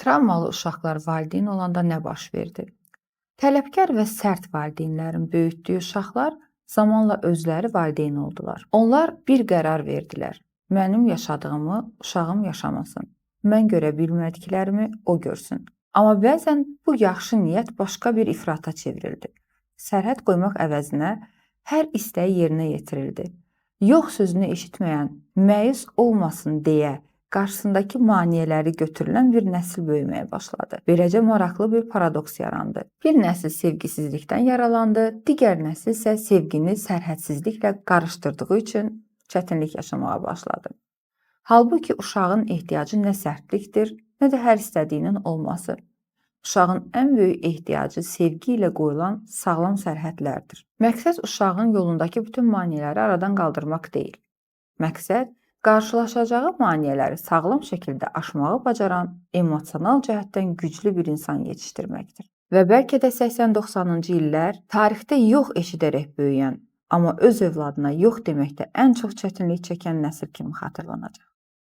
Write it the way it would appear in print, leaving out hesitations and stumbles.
Travmalı uşaqlar valideyn olanda nə baş verdi? Tələbkar və sərt valideynlərin böyütdüyü uşaqlar zamanla özləri valideyn oldular. Onlar bir qərar verdilər. Mənim yaşadığımı uşağım yaşamasın. Mən görə bilmədiklərimi o görsün. Amma bəzən bu yaxşı niyyət başqa bir ifrata çevrildi. Sərhəd qoymaq əvəzinə hər istəyi yerinə yetirildi. Yox sözünü eşitməyən, məyus olmasın deyə qarşısındakı maneələri götürülən bir nəsil böyüməyə başladı. Beləcə maraqlı bir paradoks yarandı. Bir nəsil sevgisizlikdən yaralandı, digər nəsil isə sevgini sərhədsizliklə qarışdırdığı üçün çətinlik yaşamağa başladı. Halbuki uşağın ehtiyacı nə sərtlikdir, nə də hər istədiyinin olması. Uşağın ən böyük ehtiyacı sevgi ilə qoyulan sağlam sərhədlərdir. Məqsəd uşağın yolundakı bütün maneələri aradan qaldırmaq deyil. Məqsəd qarşılaşacağı maneələri sağlam şəkildə aşmağı bacaran, emosional cəhətdən güclü bir insan yetişdirməkdir. Və bəlkə də 80-90-cı illər tarixdə yox eşidərək böyüyən, amma öz övladına yox deməkdə ən çox çətinlik çəkən nəsil kimi xatırlanacaq.